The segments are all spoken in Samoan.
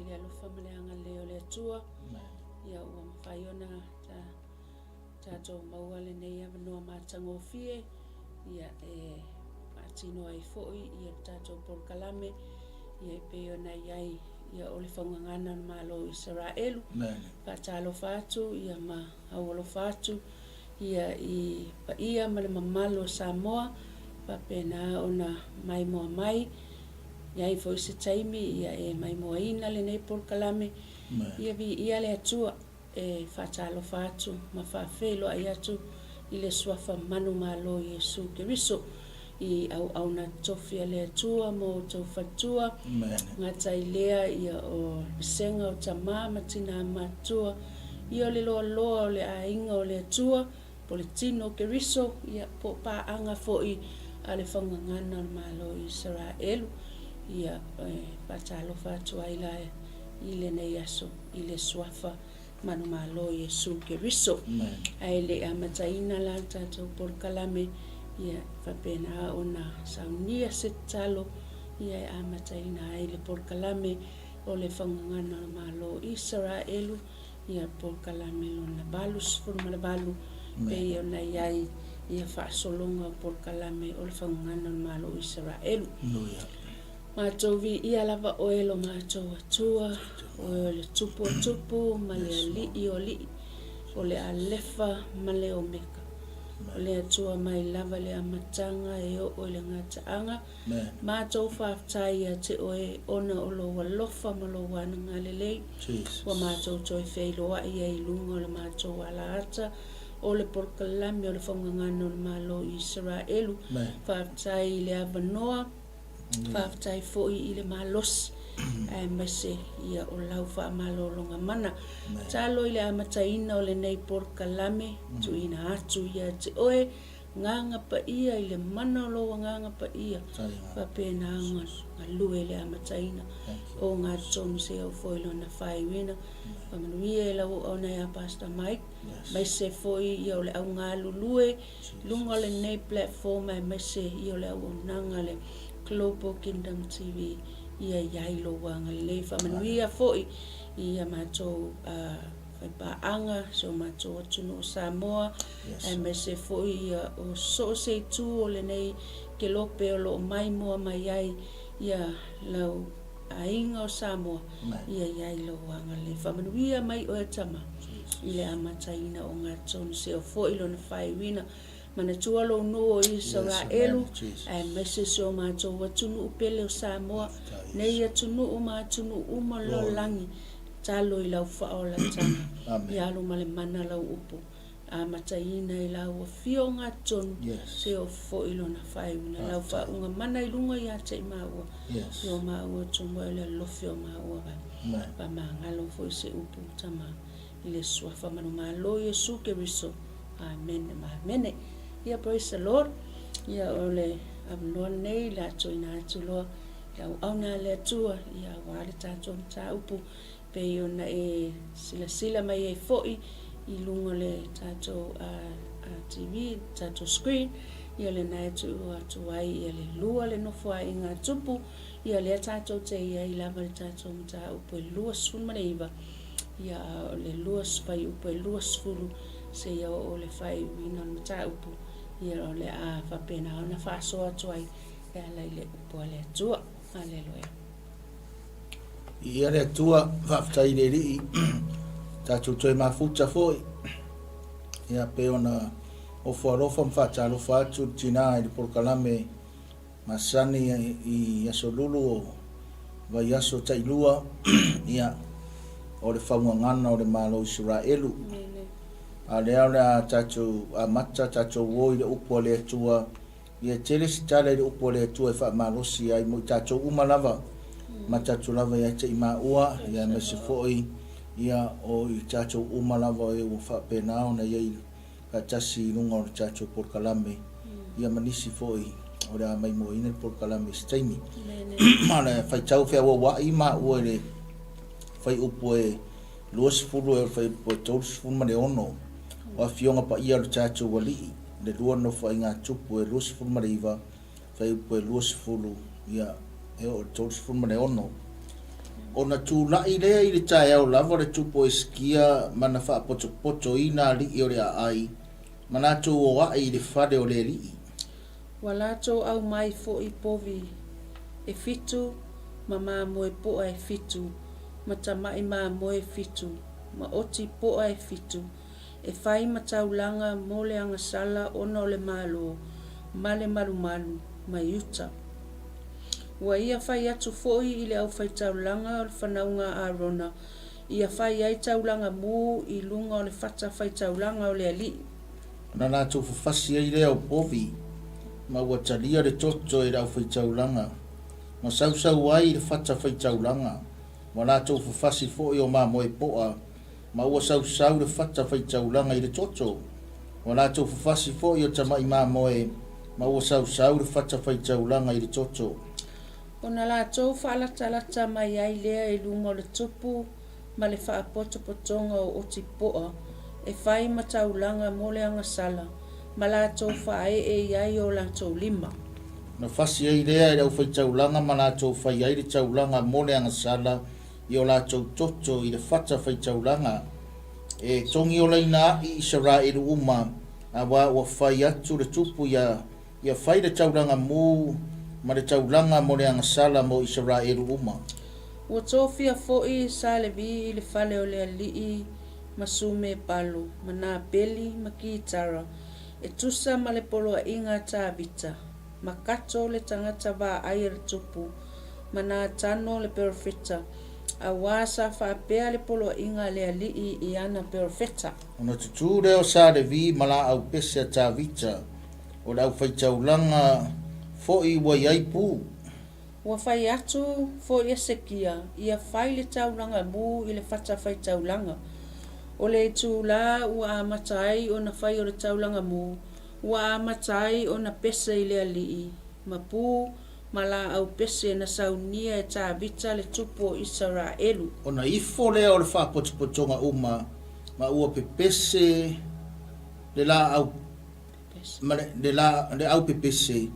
i le alofa ma le agalelei o le Atua. Ia ua mafai ona ta tatou maua lenei avanoa matagofie ia e faatino ai foi ia le tatou polokalame ia e pei ona i ai ia o le faugagana o le Malo o Isaraelu. Faatalofa atu ia ma aualofa atu ia i paia ma le mamalu o Samoa faapena ona maimoa mai. I ai foi se taimi ia e maimoaina lenei polokalame ia viia le Atua e faatalofa atu ma faafeiloai atu i le Suafa manumalo o Iesu Keriso i auauna tofi a le Atua mo outou faletua, gata i lea ia o vasega o tama ma tina matutua, ia o le loaloa o le aiga o le Atua, po o le tino o Keriso, ia po o paaga foi a le faugagana o le Malo o Isaraelu, ia e faatalofa atu ai la i lenei aso i le Suafa manumalo o Iesu Keriso. Ae le i amataina la le tatou polokalame, ia faapena ona saunia se tatalo ia e amataina ai le polokalame o le faugagana o le Malo o Isaraelu, ia polokalame lona 88 pei ona i ai ia faasologa o polokalame o le faugagana o le Malo o Isaraelu. Matou viia lava oe lo matou Atua, oe o le Tupu o tupu ma le Alii o alii, o le Alefa ma le Omeka, o le Atua mai lava i le amataga e oo i le gataaga. Matou faafetai ia te oe ona o lou alofa ma lou agalelei, ua matou toe feiloai ai i luga o le matou alaata o le polokalame o le faugagana o le Malo o Isaraelu. Faafetai i le avanoa. Faafetai foi i le malosi aemaise ia o lau faamalologa mana. Tatalo i le amataina o lenei polokalame, tuuina atu ia te oe Agaga Paia i le mana o lou Agaga Paia, faapena ona galue i le amataina o ngā tonu se au foi lona faaiuina. Faamanuia i lau auauna ia Pastor Mike, aemaise foi ia o le au galulue luga o lenei platform aemaise ia o le auaunaga a le Global Kingdom TV ia i ai lou agalelei. Faamanuia foi i a matou faipaaga, si o matou atunuu o Samoa, aemaise foi ia o so o se itu o lenei kelope o lo o maimoa mai ai ia lau aiga o Samoa, ia i ai lou agalelei. Faamanuia mai oe Tama i le amataina o ngā tonu seo foi lona faaiuina. Manatua lou nuu o Isaraelu, aemaise si o matou atunuu pele o Samoa, nei atunuu ma atunuu uma o le lalolagi, talo i lau faaolataga, ia alu ma le mana lau upu. Amataina i lau afioga tonu, se oo foi lona faaiuina lau faauuga mana i luga ia te i maua, i o maua tomoe o le alofi o maua vai. Faamagalo foi se upu tama i le suafa manumalo o Iesu Keriso. Amene ma amene. Ia praise the Lord. Ia o le avanoa lenei le a toina atu loa i le auauna a le Atua ia aua le tatou mataupu pei ona e silasila mai ai foi i luga o le tatou TV, tatou screen, ia lena e tuu atu ai ia le lua le nofoaiga a Tupu, ia lea tatou te i ai lava le tatou mataupu e 29, ia o le lua fuaiupu e 20 seia oo le faaiuina o le mataupu, ia o le a faapena ona faasoa atu ai e ala i le upu a le Atua. Aleluia. Viia le Atua, faafetai i le Alii, tatou toe mafuta foi. Ia pei ona ofo alofa ma faatalofa atu le tina i le polokalame masani i aso lulu o vaiaso tailua, ia o le faugagana o le Malo o Isaraelu. A lea o le a tatou amata tatou o i le upu a le Atua. Ia tele se tala i le upu a le Atua e faamalosi ai mo i tatou uma lava, ma tatou lava ia te i maua, ia aemaise foi ia o i tatou uma lava o e ua faapena ona i ai faatasi i luga o le tatou polokalame, ia ma nisi foi o le a maimoaina le polokalame i se taimi. Ma o le faitau feauauai maua i le fuaiupu e 20 e o le fuaiupu e 36 o Afioga Paia o le tatou Alii. Le lua nofoaiga tupu e 29, fuaiupu e 20, ia, e oo i le 36. Ona tulai lea i le taeao lava o le tupu o Hesekia ma na faapotopotoina alii o le aai, ma latou o ae i le fale o le Alii. Ua latou aumai foi povi e fitu ma mamoe poa e fitu, ma tamai mamoe e fitu, ma oti poa e fitu, e fai ma taulaga mo le agasala ona o le Malo ma le malumalu ma Iuta. Ua ia fai atu foi i le aufaitaulaga o le fanauga a Arona, ia fai ai taulaga mū i luga o le fata faitaulaga o le Alii. Ona latou fafasi ai lea o povi, ma ua talia le toto e le aufaitaulaga, ma sausau ai i le fata faitaulaga, ua latou fafasi foi o mamoe poa, ma ua sausau le fata faitaulaga i le toto. Ua latou fafasi foi o tamai mamoe, ma ua sausau le fata faitaulaga i le toto. Ona latou faalatalata mai ai lea i luga o le tupu ma le faapotopotoga o oti poa e fai ma taulaga mo le agasala, ma latou faaee i ai o latou lima. Ona fasi ai lea e le aufaitaulaga ma latou fai ai le taulaga mo le agasala i o latou toto i le fata faitaulaga, e togiolaina aʻi Isaraelu uma, auā ua fai atu le tupu ia ia fai le taulaga mū ma le taulaga mo le agasala mo Isaraelu uma. Ua tofia foi sa Levi i le fale o le alii ma Sume palo, ma Napeli ma Kitara, e tusa ma le poloaiga a Tavita, ma Kato le tagata vaai a le tupu, ma Natano le perofeta, auā sa faapea le poloaiga a le Alii i ana perofeta. Ona tutū lea o sa Levi ma laau pese a Tavita, o le aufaitaulaga foi ua i ai pū. Ua fai atu foi Esekia ia fai le taulaga mū i le fatafaitaulaga. O le itulā ua amata ai ona fai o le taulaga mū, ua amata ai ona pese i le Alii, ma pū, ma laau pese na saunia e Tavita le tupu o Isaraelu. Ona ifo lea o le faapotopotoga uma, ma ua pepese le laau ma le, le, la, le au pepese,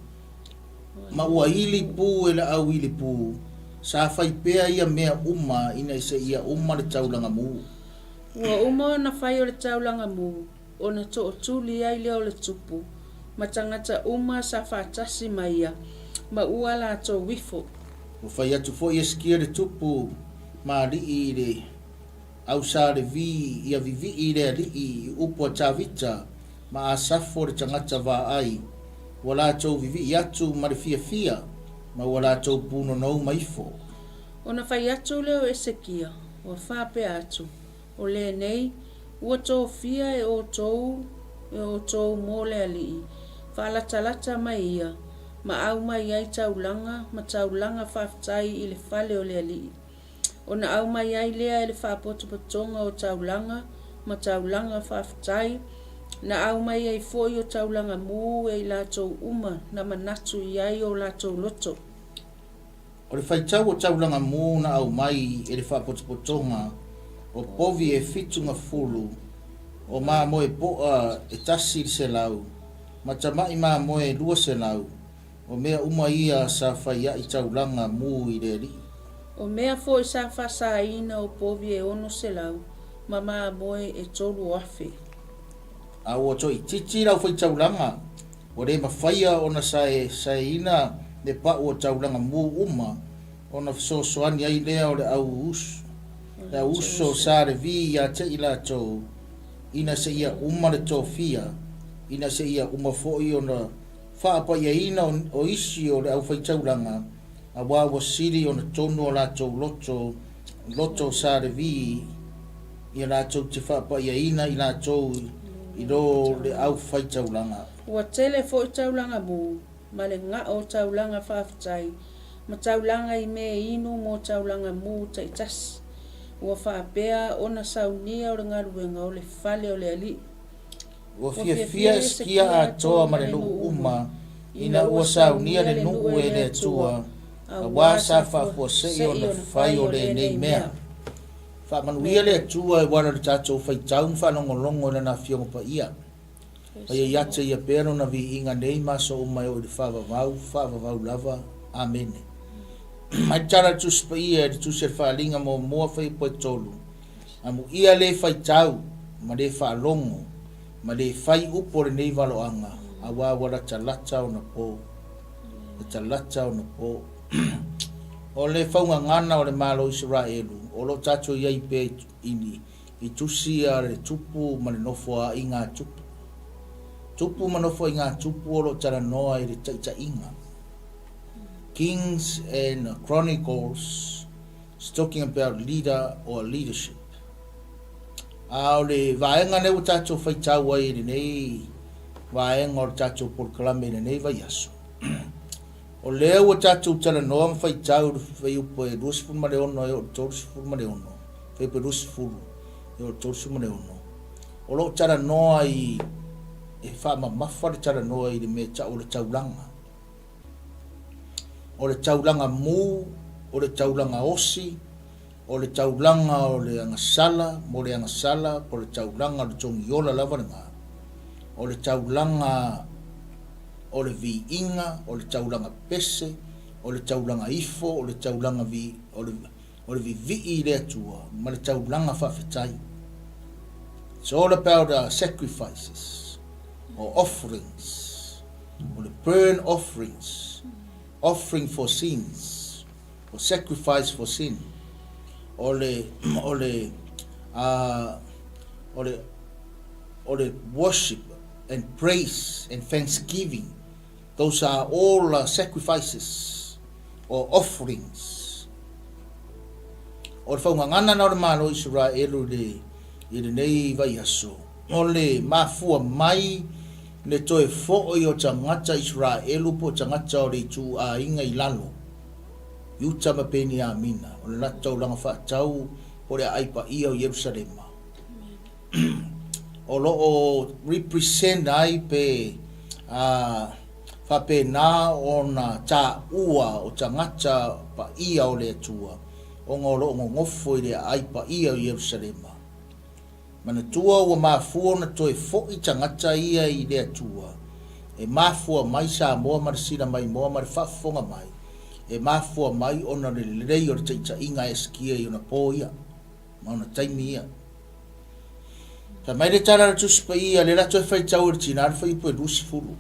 ma ua ili pū e le au ili pū, sa fai pea ia mea uma ina seia uma le taulaga mū. Ua uma ona fai o le taulaga mū, ona tootuli ai lea o le tupu, ma tagata uma sa faatasi ma ia, ma ua latou ifo. Ua fai atu foi Hesekia le tupu ma alii i le au sa Levi ia vivii i le alii i upu a Tavita ma Asafo le tagata vaai, ua latou vivii atu ma le fiafia, ma ua latou punonou ma ifo. Ona fai atu lea o Hesekia, ua faapea atu, O lenei, ua tofia e outou, e outou mo le Alii, faalatalata mai ia, ma aumai ai taulaga ma taulaga faafetai i le fale o le Alii. Ona aumai ai lea e le faapotopotoga o taulaga ma taulaga faafetai, na aumai ai foi o taulaga mū e i latou uma na manatu i ai o latou loto. O le faitau o taulaga mū na aumai e le faapotopotoga o povi e 70, o mamoe poa e 100, ma tamaʻi mamoe 200, o mea uma ia sa fai aʻi taulaga mū i le Alii. O mea foi sa faasaina o povi e 600, ma mamoe e 3,000. A ua toʻititi lau faitaulaga, Ua le mafaia ona saesaeina le pau o taulaga mū uma, ona fesoasoani ai lea o le au le au uso sa Levi ia te i latou, ina seia uma le tofia, ina seia uma foi ona faapaiaina o isi o le aufaitaulaga, auā ua sili ona tonu o latou loto, loto sa Levi ia latou te faapaiaina i latou i lo le aufaitaulaga. Ua tele foi taulaga mū, ma le gao o taulaga faafetai, ma taulaga i mea inu mo taulaga mū taitasi. Ua faapea ona saunia o le galuega o le fale o le Alii. Ua fiafia Hesekia atoa ma le nuu uma, ina ua saunia le nuu e le Atua, auā sa faafuasei ona fai o lenei mea. Faamanuia le Atua e uala le tatou faitau ma faalogologo i Lana Afioga Paia. Ma ia ia te ia pea lona viiga nei ma aso uma e oo i le faavavau, faavavau lava. Amene. Mai tala le Tusi Paia i le Tusi a le Faaaliga Muamua Fuaiupu e 3, Amuia le faitau ma le faalogo ma le fai upu o lenei valoaga, auā ua latalata ona po. Latalata ona po. O le faugagana o le Malo o Isaraelu, o lo o tatou i ai pea i, i tusi a le Tupu ma le Nofoaiga a Tupu. Tupu ma Nofoaiga a Tupu o lo o talanoa i le taitaiga. Kings and Chronicles is talking about leader or leadership. A o le vaega lea ua tatou faitau ai i lenei vaega o le tatou polokalame i lenei vaiaso, o lea ua tatou talanoa ma faitau i le fuaiupu e 26 e oo i le 36, fuaiupu e 20 e oo i le 36, o lo o talanoa i, e faamamafa le talanoa i le mea e tau o le taulaga. O le taulaga mu, o le taulaga osi, o le taulaga o le agasala mo le agasala, po o le taulaga o le togiola lava lena, o le taulaga o le viiga, o le taulaga pese, o le taulaga ifo, o le taulaga vi, o le, o le vivii i le Atua, ma le taulaga faafetai. It's all about uh, sacrifices or offerings, o le burn offerings, offering for sins, or sacrifice for sin. O le, o le, uh, o le, o le worship and praise and thanksgiving. Those are all uh, sacrifices or offerings. O le faugagana na o le Malo Isaraelu i le, i lenei vaiaso, o le mafua mai le toe foʻi o tagata Isaraelu po o tagata o le ituaiga i lalo, Iuta ma Peniamina, o le latou taulaga faatau po o le aai paia o Ierusalema. O lo o represent ai pe a faapena ona taua o tagata paia o le Atua ona o lo o nonofo i le aai paia o Ierusalema. Manatua ua mafua ona toe foʻi tagata ia i le Atua, e mafua mai Samoa ma le sila maimoa ma le faafofoga mai, e mafua mai ona o le lelei o le taitaiga a Esekia i ona po ia, ma ona taimi ia. Fai mai le tala a le Tusi Paia, lea la toe faitau e le tina le fuaiupu e 20.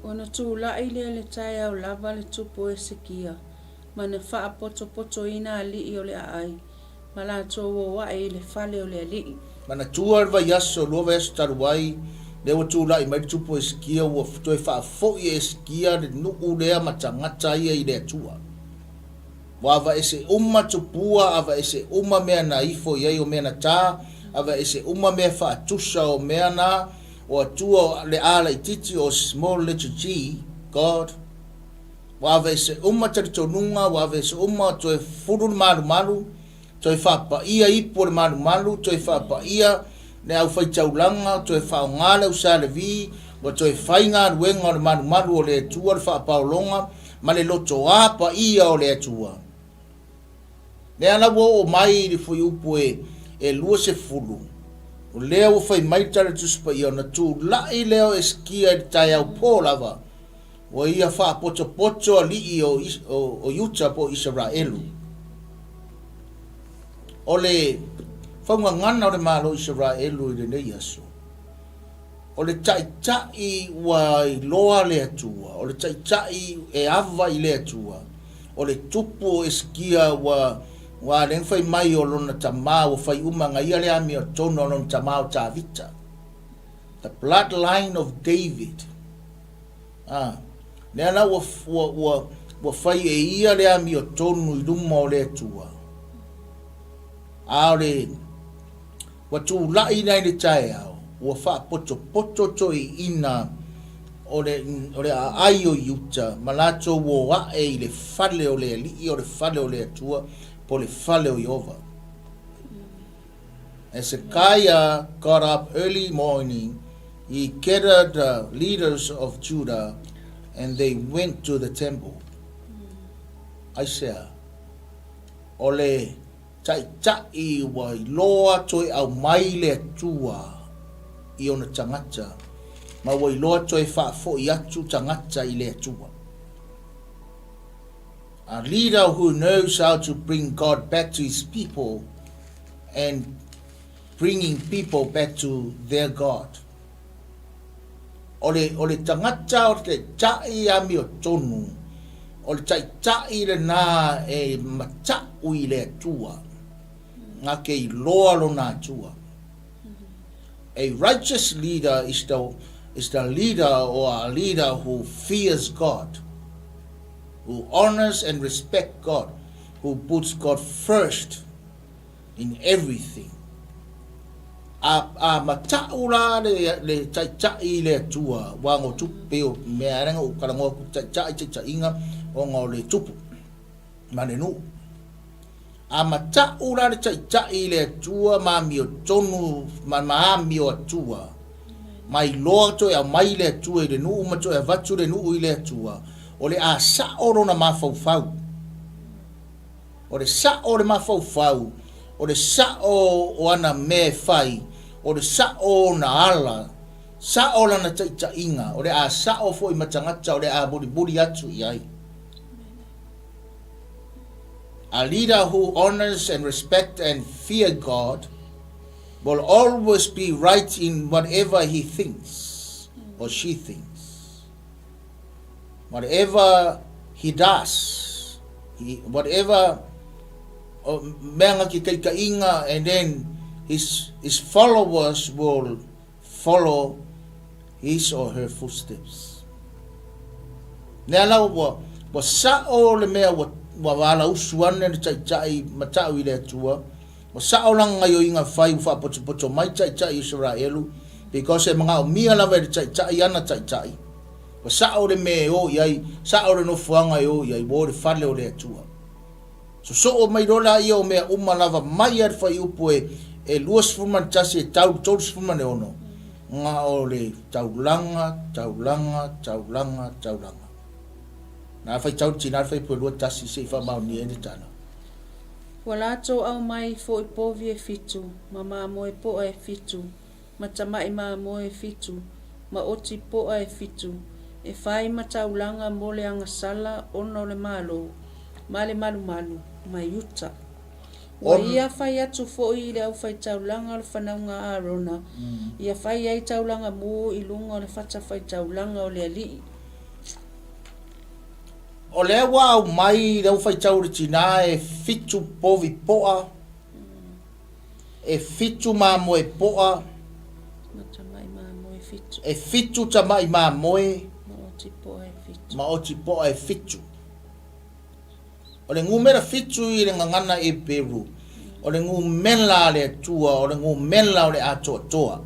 Ona tulai lea i le taeao lava le tupu o Esekia, ma na faapotopotoina alii o le aai, ma latou o ae i le fale o le Alii. Manatua le vaiaso, lua vaiaso talu ai, lea ua tulai mai le tupu o Esekia, ua toe faafoi e Esekia le nuu lea ma tagata ia i le Atua. Ua avaese uma tupua, avaese uma mea na ifo i ai o mea na ta, avaese uma mea faatusa o mea na, o Atua o le A laitiiti o small letter g, God, Ua aveese uma talitonuga, ua aveese uma, toe fulu le malumalu, toe faapaia ipu o le malumalu, toe faapaia le aufaitaulaga, toe faaaoga le au Sa Levi, ua toe fai galuega o le malumalu o le Atua, le faapaologa ma le lotoa paia o le Atua. Lea la ua oo mai i le fuaiupu e, e 20, o lea ua fai mai le Tala Tusi Paia, ona tulai lea o Esekia i le taeao pō lava, Ua ia faapotopoto alii o, o, o Iuta po o Isaraelu. O le faugagana o le Malo o Isaraelu i lenei aso, o le taitai ua iloa le Atua, o le taitai e ava i le Atua, o le tupu o Esekia ua ua lea na fai mai o lona tamā ua fai uma na ia le amiotonu a lona tamā o Tavita. The bloodline of David. Ā, lea la ua, ua, ua, ua fai e ia le amiotonu i luma o le Atua. A o le, ua tulai la i le taeao, ua faapotopoto toeaiina o le, o le aai o Iuta ma latou o ae i le fale o le Alii o le fale o le Atua, po o le fale o Ieova. Hezekiah got up early morning, he gathered the leaders of Judah and they went to the temple. Aisea? O le taitai ua iloa toe aumai le Atua i ona tagata, ma ua iloa toe faafoi atu tagata i le Atua. A leader who knows how to bring God back to his people and bringing people back to their God. O le, o le tagata o le taʻi amiotonu, o le taʻitaʻi lenā e mataʻu i le Atua, na ke iloa lona Atua. A righteous leader is the, is the leader or a leader who fears God, who honors and respects God, who puts God first in everything. A, a mataʻu la le, le taʻitaʻi i le Atua, ua ngo tupu pei o mea ala u kala ngoa ku taʻitaʻi taʻitaʻiga ona o le tupu ma le nuu. A mataʻu la le taʻitaʻi i le Atua ma amiotonu ma ma amio Atua, ma iloa toe aumai le Atua i le nuu ma toe avatu le nuu i le Atua, o le a saʻo lona mafaufau. O le saʻo o le mafaufau, o le saʻo o ana mea e fai, o le saʻo o ona ala, saʻo lana taʻitaʻiga, o le a saʻo foi ma tagata o le a mulimuli atu i ai. A leader who honors and respect and fear God will always be right in whatever he thinks or she thinks. Whatever he does, he, whatever mea nga ki taitaʻiga and then his, his followers will follow his or her footsteps. Nea la ua, ua saʻo le mea ua, ua ala usu ane le taʻitaʻi mataʻu i le Atua, ua saʻo lana gaioiga fai ua faapotopoto mai taʻitaʻi o Isaraelu, because e magaomia lava e le taʻitaʻi ana taʻitaʻi. Ua saʻo le mea e o i ai, saʻo le nofoaga e o i ai, ua o le fale o le Atua. Sosoo mai loa laia o mea uma lava mai a le fuaiupu e e 21 e tau i le 36, na o le taulaga, taulaga, taulaga, taulaga. Na faitau le tina le fuaiupu e 21 se i faamaonia ai le tala. Ua latou aumai foi povi e fitu, ma mamoe poa e fitu, ma tamaʻi mamoe e fitu, ma oti poa e fitu, e fai ma taulaga mo le agasala ona o le Malo, ma le malumalu, mai uta. Ua ia fai atu foi i le aufaitaulaga o le fanauga a Arona, ia fai ai taulaga mu i luga o le fatafaitaulaga o le alii. O lea ua aumai le aufaitau o le tina e fitu povi poa, E fitu mamoe poa. Ma tamaʻi mamoe fitu. E fitu tamaʻi mamoe. Ma oti poa e fitu. Ma oti poa e fitu. O le numera fitu i le gagana Heperu, o le numela a le Atua, o le numela o le atoatoa.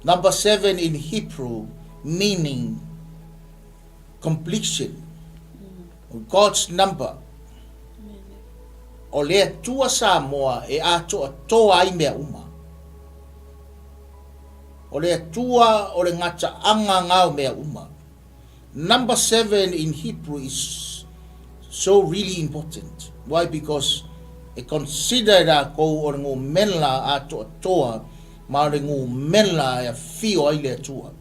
Number seven in Hebrew meaning completion. God's number. O le Atua Samoa e atoatoa ai mea uma. O le Atua o le gataaga nga o mea uma. Number seven in Hebrew is so really important. Why? Because e consider e lakou o le gomela atoatoa ma o le gomela e afio ai le Atua.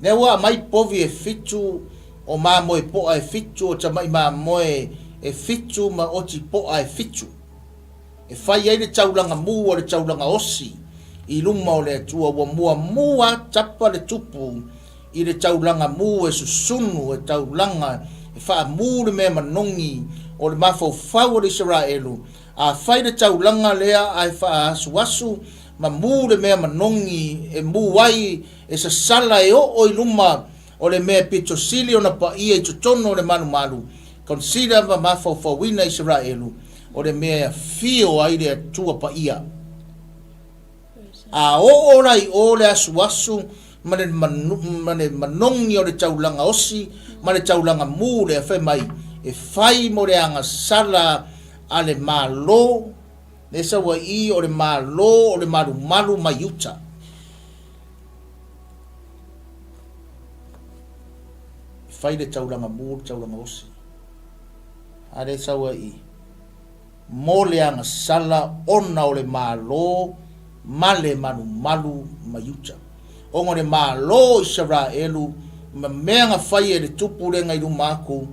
Lea ua aumai povi e fitu, o mamoe poa e fitu, o tamaʻi mamoe e fitu ma oti poa e fitu, e fai ai le taulaga mū o le taulaga osi i luma o le Atua, ua muamua tapa le tupu i le taulaga mū e susunu, e taulaga e faamū le mea manogi o le mafaufau o le Isaraelu, a fai le taulaga lea ae faaasuasu ma mū le mea manogi e mū ai e sasala e oo i luma o le mea pito sili ona paia i totonu o le malumalu, consider ma mafaufauina Isaraelu, o le mea e afio ai le Atua paia. A oo la i o le asuasu ma le, ma le manogi o le taulaga osi ma le taulaga mū lea fai mai, e fai mo le agasala a le Malo, le Sauaʻi o le Malo o le Malumalu mai uta. E fai le taulaga mū, le taulaga osi. A le Sauaʻi, mo le agasala ona o le Malo ma le Malumalu mai uta. Ona o le Malo o Isaraelu ma mea na fai e le tupu lena i luma aku,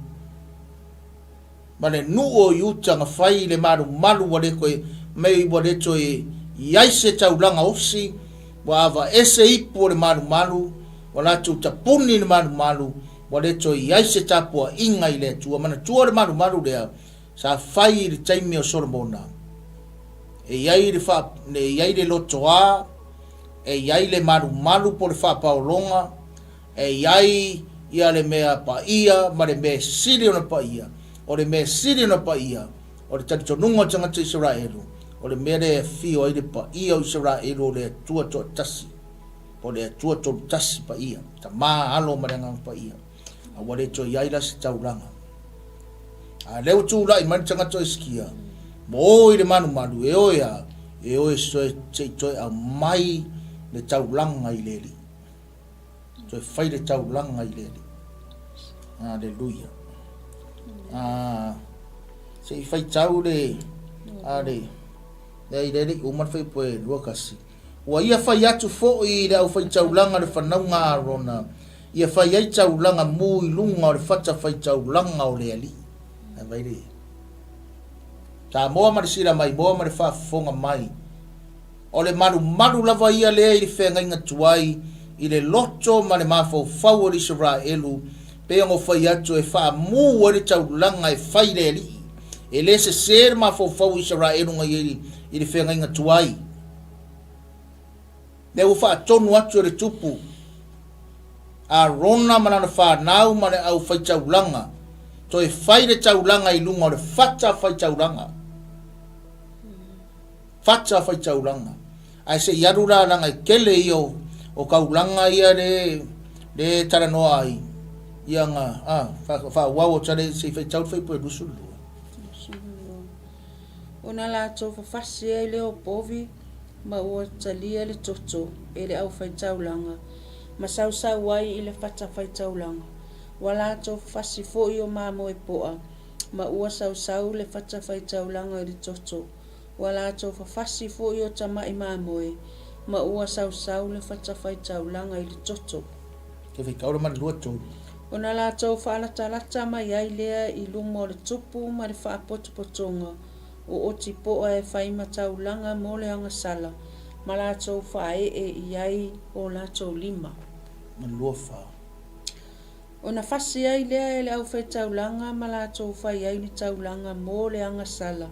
ma le nuu o Iuta na fai i le malumalu ua le toe mei ua le toe i ai se taulaga osi, ua avaese ipu o le malumalu, ua latou tapuni i le malumalu, ua le toe i ai se tapuaiga i le Atua. Manatua le malumalu lea sa fai i le taimi o Solomona, e i ai le faa, e i ai le lotoā, e i ai le malumalu po o le faapaologa, E i ai ia le mea paia ma le mea e sili ona paia, o le mea e sili ona paia, o le talitonuga o tagata Isaraelu, o le mea lea e afio ai le paia o Isaraelu o le Atua toatasi, po o le Atua tolutasi paia, Tama, Alo ma le Agaga Paia, a ua le toe i ai la se taulaga. A lea ua tulai mai le tagata o Hesekia, ua o i le malumalu, e oe a, e oe se i toe aumai le taulaga i le Alii. Toe fai le taulaga i le Alii. Aleluia. Ah, se i faitau le, a le, le i le le uma le faipu e lua kasi. Ua ia fai atu foi i le aufaitaulaga le fanauga a Arona, ia fai ai taulaga mu i luga o le fata faitaulaga o le Alii. Ae vai le. Samoa ma le sila mai moa ma le faafofoga mai. O le malumalu lava ia lea i le feagaiga tuai, i le loto ma le mafaufau o le Isaraelu, pei ona ou fai atu e faamu ai le taulaga e fai i le Alii. E le sese le mafaufau o Isaraelu na i ai i le feagaiga tuai. Lea ua faatonu atu e le tupu Arona ma lana fanau ma le aufaitaulaga, toe fai le taulaga i luga o le fata faitaulaga. Fata faitaulaga. Ae se i alu la laga e tele ia o, o taulaga ia le, le talanoa ai. Ia nga, a, fa, faauau o tale se i faitau le faipue 22. 22. Ona latou fafasi ai lea o povi, ma ua talia le toto e le aufaitaulaga, ma sausau ai i le fata faitaulaga. Ua latou fafasi foi o mamoe poa, ma ua sausau le fata faitaulaga i le toto, Ua latou fafasi foi o tama'i mamoe, ma ua sausau le fatafaitaulaga i le toto. Te faitau ma le 23. Ona latou faalatalata mai ai lea i luma o le tupu ma le faapotopotoga o otipoa e fai ma taulaga mo le agasala, ma latou faaee i ai o latou lima. Ma le 24. Ona fasi ai lea e le aufaitaulaga ma latou fai ai ni taulaga mo le agasala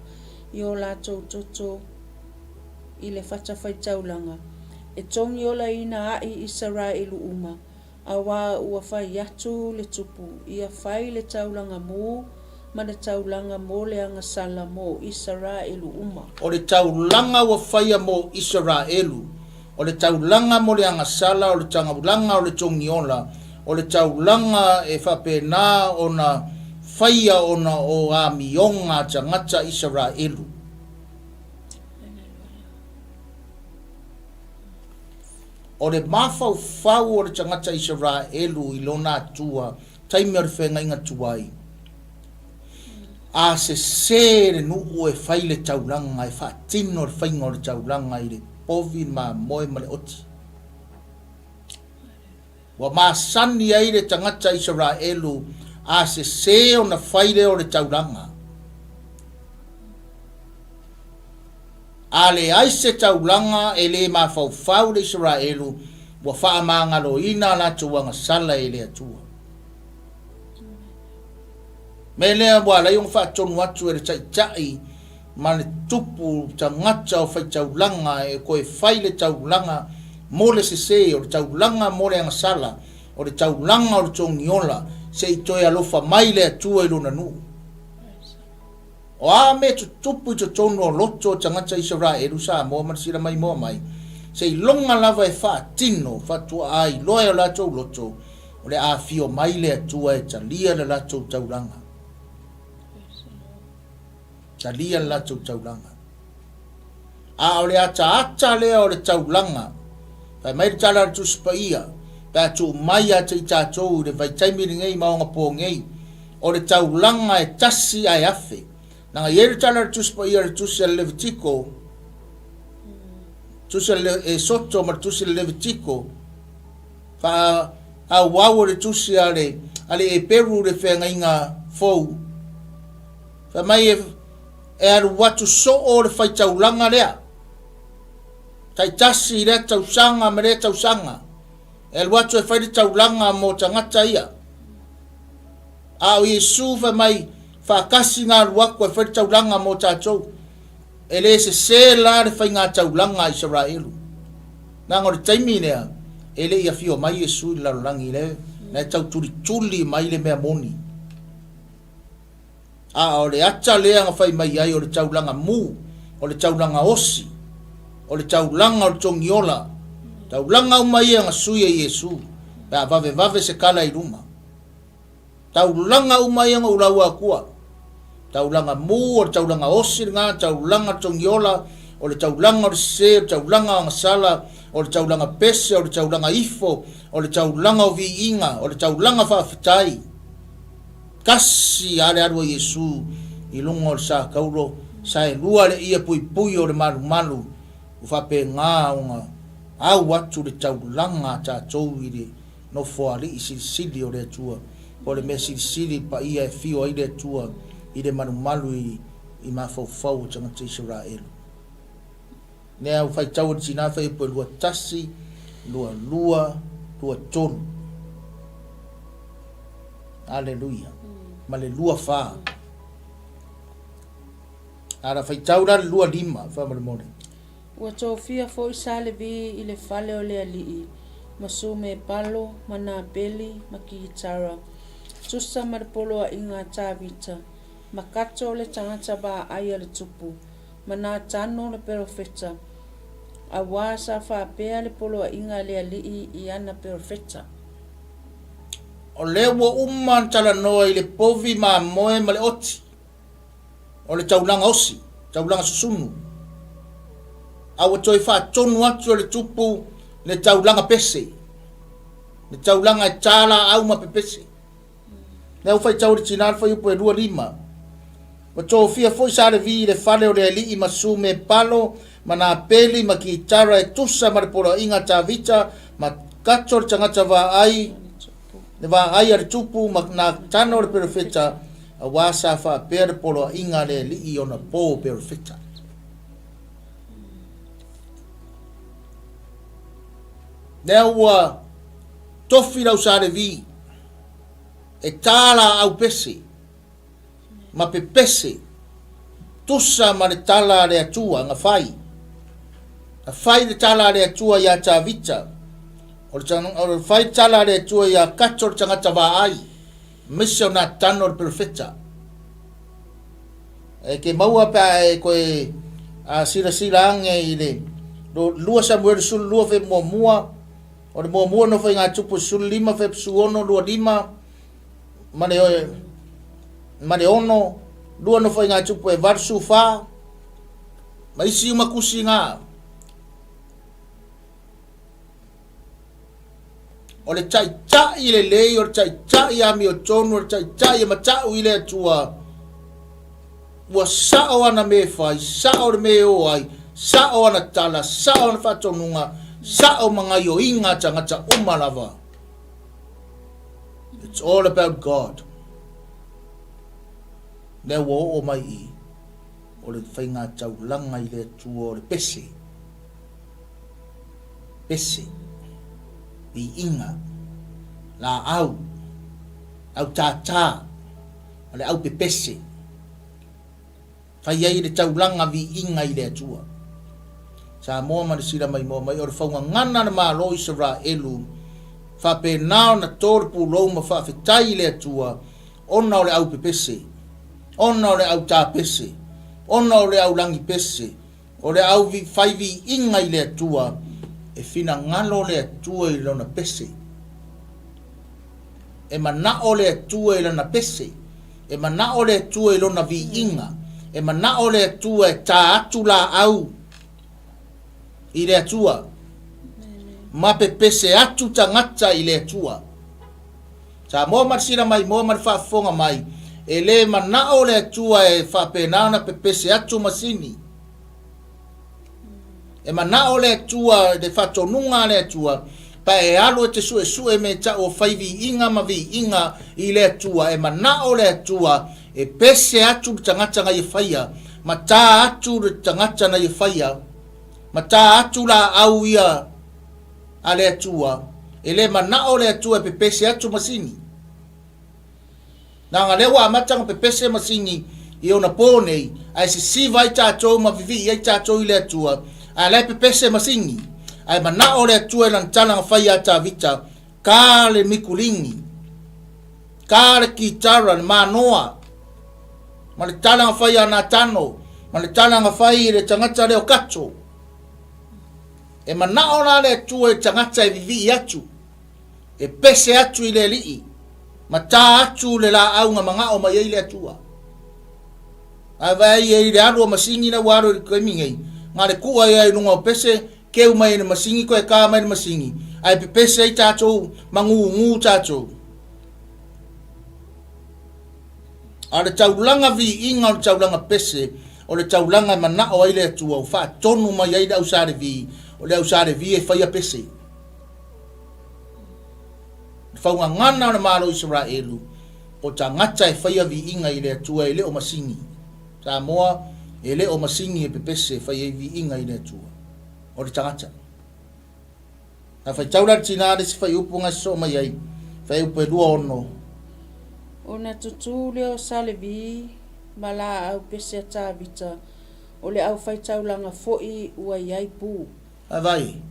i o latou toto i le fatafaitaulaga, e togiolaina aʻi Isaraelu uma, auā ua fai atu le tupu, ia fai le taulaga mū ma le taulaga mo le agasala mo Isaraelu uma. O le taulaga ua faia mo Isaraelu, o le taulaga mo le agasala, o le taulaga o le togiola, o le taulaga e faapena ona faia ona o amioga a tagata Isaraelu. O le mafaufau o le tagata Isaraelu i lona Atua taimi o le feagaiga tuai, a sese le nuu e fai le taulaga, e faatino le faiga o le taulaga i le povi, le mamoe ma le oti. Ua masani ai le tagata Isaraelu a sese ona fai lea o le taulaga. A leai se taulaga e le mafaufau le Isaraelu, ua faamagaloina a latou agasala e le Atua. Mea lea ua alai ona faatonu atu e le taitai ma le tupu tagata o faitaulaga e toe fai le taulaga mo le sese, o le taulaga mo le agasala, o le taulaga o le togiola, se i toe alofa mai le Atua i lona nuu. O a mea tutupu i totonu o loto o tagata Isaraelu, Samoa ma le sila maimoa mai, seiloga lava e faatino faatuaa iloa e o latou loto, o le a afio mai le Atua e talia le latou taulaga. Talia le latou taulaga. A o le ataata lea o le taulaga, fai mai le tala a le Tusi Paia, pe a tuu mai ia te i tatou i le vaitaimi lenei ma ogapō nei, o le taulaga e tasi ae afe. Leaga e i ai le tala a le Tusi Paia, le Tusi a le Levitiko, Tusi a le Esoto ma le Tusi a le Levitiko, faaauau o le Tusi a le, a le Eperu le feagaiga fou. Fai mai e, e alu atu soo le faitaulaga lea. Taitasi i lea tausaga ma lea tausaga. E alu atu e fai le taulaga mo tagata ia. A o Iesu fai mai, faatasi na alu atu e fai le taulaga mo tatou. E le sese la le faiga taulaga a Isaraelu. Leaga o le taimi lea, e le i afio mai Iesu i le lalolagi, le, na e tau tulituli mai le mea moni. A o le ata lea na fai mai ai o le taulaga mu, o le taulaga osi, o le taulaga o le togiola, taulaga uma ia na sui e Iesu, pe a vavevave se kala i luma. Taulaga uma ia na ou laua atua. Taulaga mu, o le taulaga osi lena, taulaga togiola, o le taulaga o le sese, o le taulaga o agasala, o le taulaga pese, o le taulaga ifo, o le taulaga o viiga, o le taulaga faafetai. Tasi a le alu a Iesu i luga o le sa taulo, saelua le ia puipui o le malumalu, ua faapena ona au atu le taulaga a tatou i le Nofoalii silisili o le Atua, po o le mea silisili paia e afio ai le Atua i le malumalu i mafaufau o tagata Isaraelu. Lea ua faitau e le tina fuaiupu e 21, 22, 23. Aleluia. Ma le 24. A la faitau la le 25, faamolemole. Ua tofia foi sa Levi i le fale o le alii, ma Sumepalo, ma Napeli, ma Kitara, tusa ma le poloaiga a Tavita, ma Kato le tagata vaai a le tupu, ma Natano le perofeta, auā sa faapea le poloaiga a le alii i ana perofeta. O lea ua uma ona talanoa i le povi mamoe ma le oti. O le taulaga osi, taulaga susunu. A ua toe faatonu atu e le tupu le taulaga pese, le taulaga e ta laau ma pepese. Lea ua faitau e le tina le fuaiupu e 25. Ua tofia foi sa Levi i le fale o le alii ma Sume Palo, ma Napeli, ma Kitara e tusa ma le poloaiga a Tavita, ma Kato le tagata vaai, le vaai a le tupu, ma Natano le perofeta, Auā sa faapea le poloaiga a le Alii i ona po perofeta. Lea ua tofi lau sa Levi e tā laau pese ma pepese tusa ma le tala a le Atua na fai. Na fai le tala a le Atua iā Tavita, o le fai le tala a le Atua iā Kato le tagata vaai. Aemaise o Natano le perofeta. E ke maua pe a e koe a silasila ange i le 2 Samuele 12 fe muamua, o le muamua nofo i ngā tupu 15 fe 16 25 ma le ma le 6, lua nofo i ngā tupu e 84 ma isi uma kusi ngā. O le taitai lelei, o le taitai amiotonu, o le taitai e matau i le Atua, ua sao ana mea e fai, sao le mea e o ai, sao ana tala, sao ana faatonuga, sao ma gaioiga a tagata uma lava. It's all about God. Lea ua oo mai i, o le faiga taulaga i le Atua o le pese. pese, viiga, laau, au tātā, ma le au pepese. Fai ai le taulaga viiga i le Atua. Samoa ma le sila maimoa mai o le faugagana a le Malo Isaraelu, faapena ona to le pulou ma faafetai i le Atua ona o le au pepese, ona o le au tāpese, ona o le au lagi pese, O le au fai viiga i le Atua, e finagalo le Atua i lona pese. E manao le Atua i lana pese. E manao le Atua i lona viiga. E manao le Atua e tā atu laau i le Atua. Ma pepese atu tagata i le Atua. Samoa ma le sila mai moa ma le faafofoga mai, e le manao le Atua e faapena ona pepese atu masini. E manao le Atua, le faatonuga a le Atua, Pa e alu e te suesue me tau o fai viiga ma viiga i le Atua, e manao le Atua e pese atu le tagata na ia faia, ma tā atu le tagata na ia faia, ma tā atu laau ia a le Atua, e le manao le Atua e pepese atu masini. Leaga lea ua amata ona pepese masini i ona pō nei, ae sisiva ai tatou ma vivii ai tatou i le Atua, ae la e pepese masini. Ae manao le Atua i lana tala na fai ia Tavita, Ka le mikulini, ka le kitara, le mānoa, ma le tala na fai ia Natano, ma le tala na fai i le tagata lea o Kato. E manao la le Atua i le tagata e vivii atu. E pese atu i le Alii, ma tā atu le laau na manao mai ai le Atua. Ae vaai ai i le alu o masini la ua alu i le taimi nei, na le kuʻa ia i luga o pese, keu mai e le masini toe kā mai le masini, ae pepese ai tatou ma gūgū tatou. A o le taulaga viiga o le taulaga pese, o le taulaga e manao ai le Atua, ua faatonu mai ai le au Sa Levi, o le au Sa Levi e faia pese. Le faugagana o le Malo o Isaraelu, o tagata e faia viiga i le Atua e le o masini. Samoa, e le o masini e pepese e fai ai viiga i le Atua. O le tagata. A faitau la le tina le isi fuaiupu na e sosoo mai ai, fuaiupu e 26. Ona tutū lea o Salevi ma laau pese a Tavita, o le aufaitaulaga foi ua i ai pū. Vaai.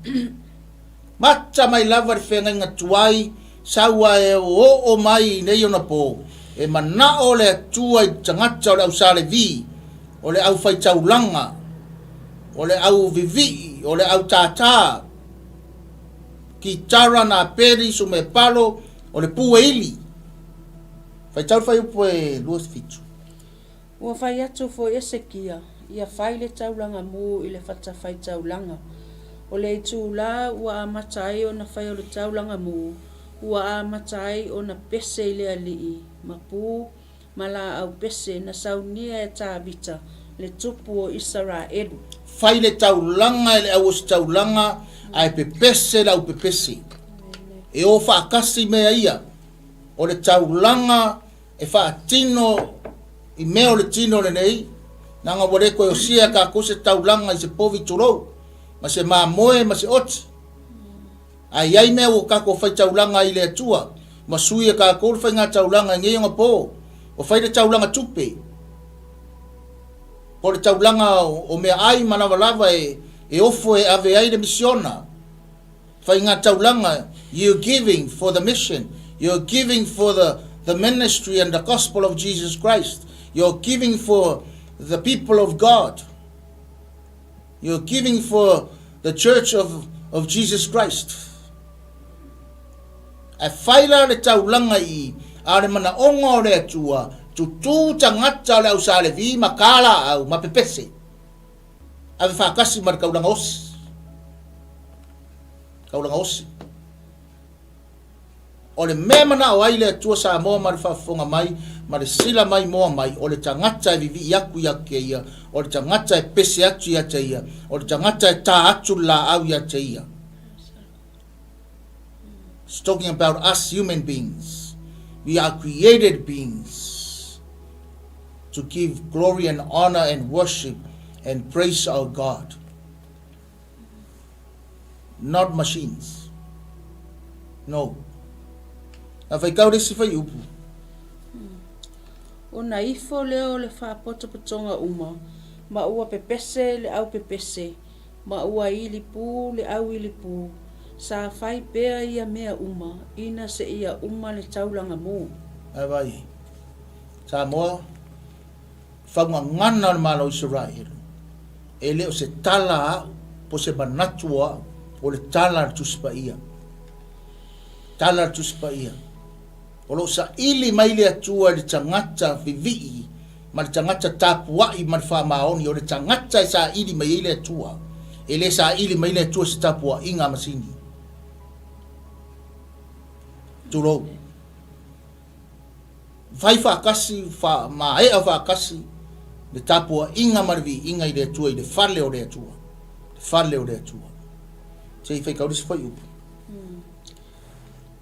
Mata mai lava le feagaiga tuai, sau a e oo mai i nei ona po, e manao le Atua i le tagata o le au Sa Levi, o le aufaitaulaga, o le au vivii, o le au tātā, kitara, napeli, sumepalo, o le pū e ili. Faitau le fuaiupu e 27. Ua fai atu foi Esekia, ia fai le taulaga mū i le fatafaitaulaga. O le itulā ua amata ai ona fai o le taulaga mū, ua amata ai ona pese i le alii, ma pū, ma laau pese na saunia e Tāvita, le tupu o Isaraelu. Fai le taulaga e le auositaulaga, ae pepese le aupepese. E o faatasi mea ia, o le taulaga e faatino i mea o le tino lenei, leaga ua le toe osia e tatou se taulaga i se povi tulou, ma se mamoe ma se oti. Ae i ai mea ua tatou fai taulaga ai i le Atua, ua sui e tatou le faiga taulaga i nei ona po, ua fai le taulaga tupe, po o le taulaga o meaai ma lavalava e ofo e ave ai le misiona. Faiga taulaga, you're giving for the mission, you're giving for the the ministry and the gospel of Jesus Christ, you're giving for the people of God, you're giving for the church of of Jesus Christ. Ae fai la le taulaga i i, a o le manaoga o le Atua, tutū tagata o le au Sa Levi ma ka laau ma pepese. Ave faatasi ma le taulaga osi. Taulaga osi. O le mea manao ai le Atua Samoa ma le faafofoga mai, ma le sila mai moa mai, o le tagata e vivii atu ia te ia, o le tagata e pese atu ia te ia, o le tagata e tā atu le laau ia te ia. It's talking about us human beings. We are created beings to give glory and honor and worship and praise our God. Not machines. No. A faitau le isi fuaiupu. Ona ifo lea o le faapotopotoga uma, ma ua pepese le aupepese, ma ua ili pū le au ili pū, sa fai pea ia mea uma ina seia uma le taulaga mū. Ae vaai, Samoa, faugagana o le Malo o Isaraelu, e le o se tala a au, po o se manatu o au, o le tala a le Tusi Paia. Tala a le Tusi Paia. O lo o saili mai le Atua i le tagata vivii ma le tagata tapuai ma le faamaoni, o le tagata e saili mai ai le Atua. E le saili mai le Atua i se tapuaiga a masini. Tulou. Fai faatasi, faamaea faatasi le tapuaiga ma le viiga i le Atua i le fale o le Atua. Le fale o le Atua. Se i faitau le isi fuaiupu.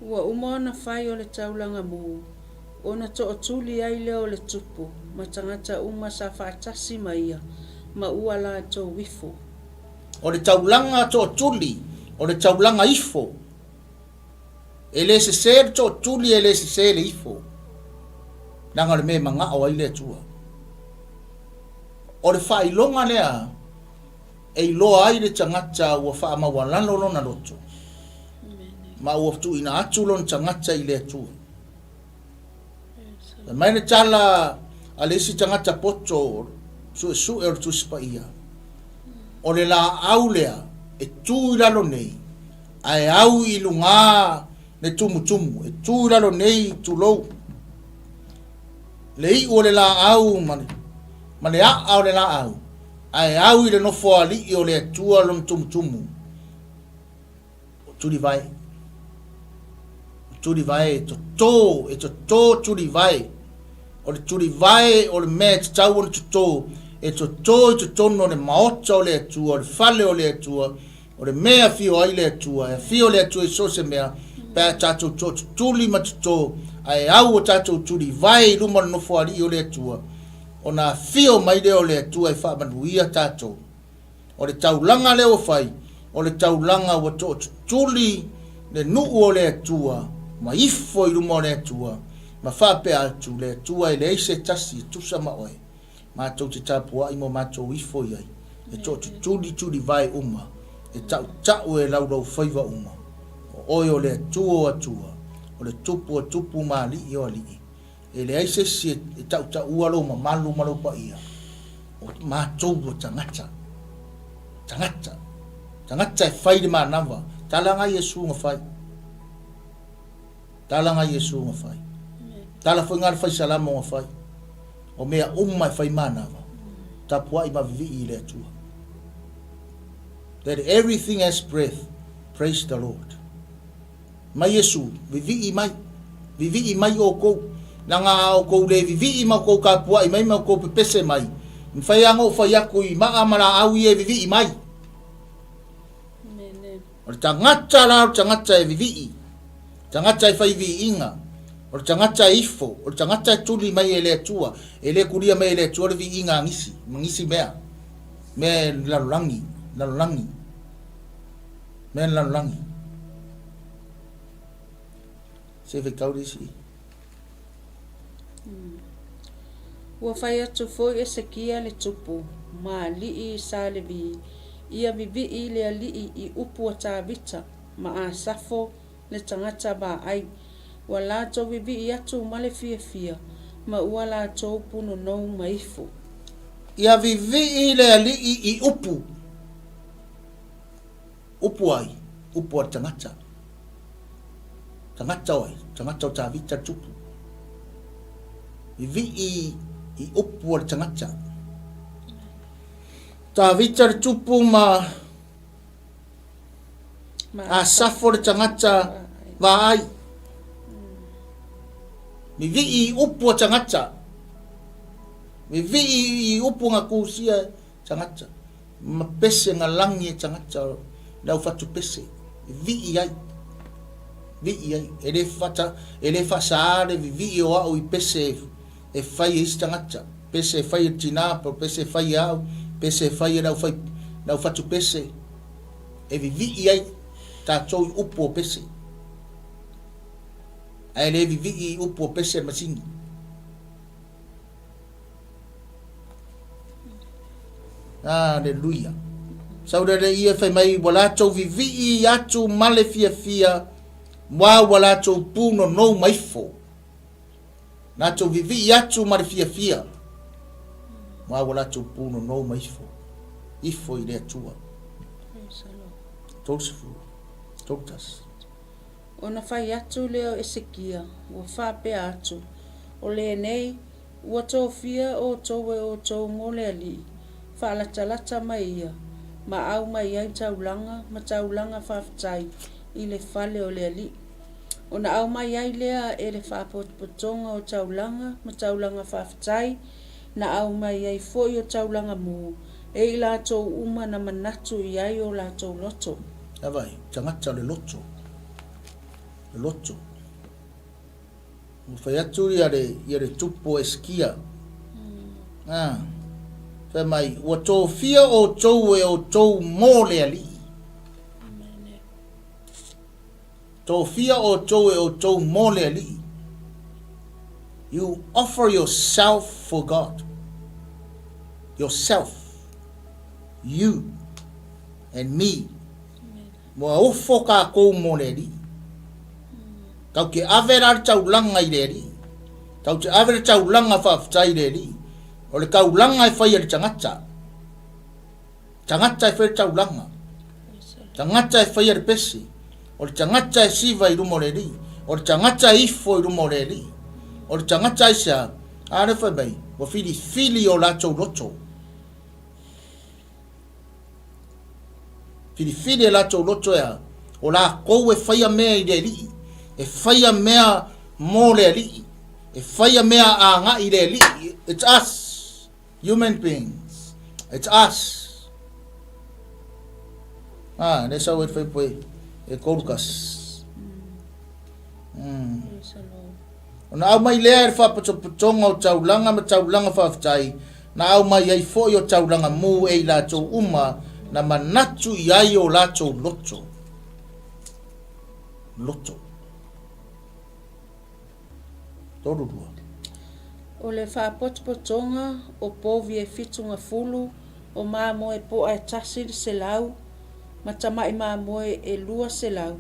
Ua uma ona fai o le taulaga mū, ona tootuli ai lea o le tupu ma tagata uma sa faatasi ma ia, ma ua latou ifo. O le taulaga tootuli, o le taulaga ifo. E le sese le tootuli, e le sese le ifo. Leaga o le mea e magao ai le Atua. O le faailoga lea e iloa ai le tagata ua faamaualalo lona loto, ma ua tuuina atu lona tagata i le Atua. Fai mai le tala a le isi tagata poto suesue o le Tusi Paia, o le laau lea e tu i lalo nei, ae au i luga le tumutumu, e tu i lalo nei, tulou, le iu o le laau ma le, ma le a'a o le laau, ae au i le nofoalii o le Atua lona tumutumu, o tulivae. O tulivae e totō, e totō tulivae. O le tulivae o le mea e tatau ona totō, e totō i totonu o le maota o le Atua, o le fale o le Atua, o le mea e afio ai le Atua, e afio le Atua i so o se mea, pe a tatou tootutuli ma totō, ae au o tatou tulivae i luma o le Nofoalii o le Atua, ona afio mai lea o le Atua e faamanuia tatou. O le taulaga lea ua fai, o le taulaga ua tootutuli le nuu o le Atua ma ifo i luma o le Atua, ma faapea atu, Le Atua e leai se tasi e tusa ma oe. Matou te tapuai mo matou ifo i ai, e tootutuli tulivae uma, e tautau e laulaufaiva uma. O oe o le Atua o Atua, o le Tupu o Tupu ma Alii o Alii. E leai se isi e tautaua lou mamalu ma lou paia, o matou o tagata, tagata, tagata e fai le manava. Tala nga Iesu na fai. Tala nga Iesu na fai. Tala foi nga le fai salamo na fai. O mea uma e fai manava. Tapuai ma vivii i le Atua. Let everything has breath, praise the Lord. Mai Iesu, vivii mai, vivii mai oukou, leaga a oukou le vivii ma oukou kapuai mai ma oukou pepese mai, e mafai lava ona ou fai atu i maa ma laau ia e vivii mai. O le tagata la o le tagata e vivii, tagata e fai viiga, o le tagata e ifo, o le tagata e tuli mai e le Atua, e le kulia mai e le Atua le viiga a nisi, ma nisi mea, mea e lalolagi, lalolagi. Mea le lalolagi. Se faitau le isi. Ua fai atu foi Esekia le tupu ma alii sa Levi, ia vivii le alii i upu a Tavita ma Asafo le tagata vaai, ua latou vivii atu ma le fiafia, ma ua latou punonou ma ifo. Ia vivii le alii i upu. Upu ai, upu a le tagata. Tagata o ai? Tagata o Tavita le tupu. Vivii i upu a le tagata. Tavita le tupu ma Asafo le tagata vaai. Vivii i upu a tagata. Vivii i upu nga kusia tagata. Ma pese nga lagi e tagata le au fatu pese e vii ai, vii ai. E le fata, e le faasaa le vivii o au i pese e fai e isi tagata, pese e fai e le tina, po o pese e fai e au, pese e fai e le au fai, le au fatu pese, e vivii ai tatou i upu o pese. Ae le vivii i upu o pese a le masini. Aleluia. Sau lele ia fai mai ua latou vivii atu ma le fiafia, ma ua latou punonou ma ifo. Latou vivii atu ma le fiafia, ma ua latou punonou ma ifo. Ifo i le Atua. 30, 31. Ona fai atu lea o Esekia, ua faapea atu, O lenei, ua tofia outou e outou mo le Alii, faalatalata mai ia, ma aumai ai taulaga ma taulaga faafetai i le fale o le Alii. Ona aumai ai lea e le faapotopotoga o taulaga ma taulaga faafetai, na aumai ai foi o taulaga mū, e i latou uma na manatu i ai o latou loto. Vaai, tagata o le loto. Loto. Ua fai atu ia le, ia le tupu o Esikia. Ah, fai mai, ua tofia outou e outou mo le Alii. Tofia outou e outou mo le Alii. You offer yourself for God. Yourself. You and me. Ua ofo kākou mo le Alii. Tau te ave la le taulaga i le Alii. Tau te ave le taulaga faafetai i le Alii. O le taulaga e fai e le tagata. Tagata e fai le taulaga. Tagata e faia le pese. O le tagata e siva i luma o le Alii. O le tagata e ifo i luma o le Alii. O le tagata aisea? A lea fai mai, ua filifili o latou loto. Filifili e latou loto e a? O lakou e faia mea i le Alii, e faia mea mo le Alii, e faia mea agai i le Alii. It's us, human beings. It's us. Ah, le sau e fai poe e Kolkas. Ona aumai lea e le faapotopotoga o taulaga ma taulaga faafetai, na aumai ai foi o taulaga mu e i latou uma na manatu i ai o latou loto. Loto. 32. O le faapotopotoga o povi e fitugafulu, o mamoe po'a e 100, ma tama'i mamoe e 200.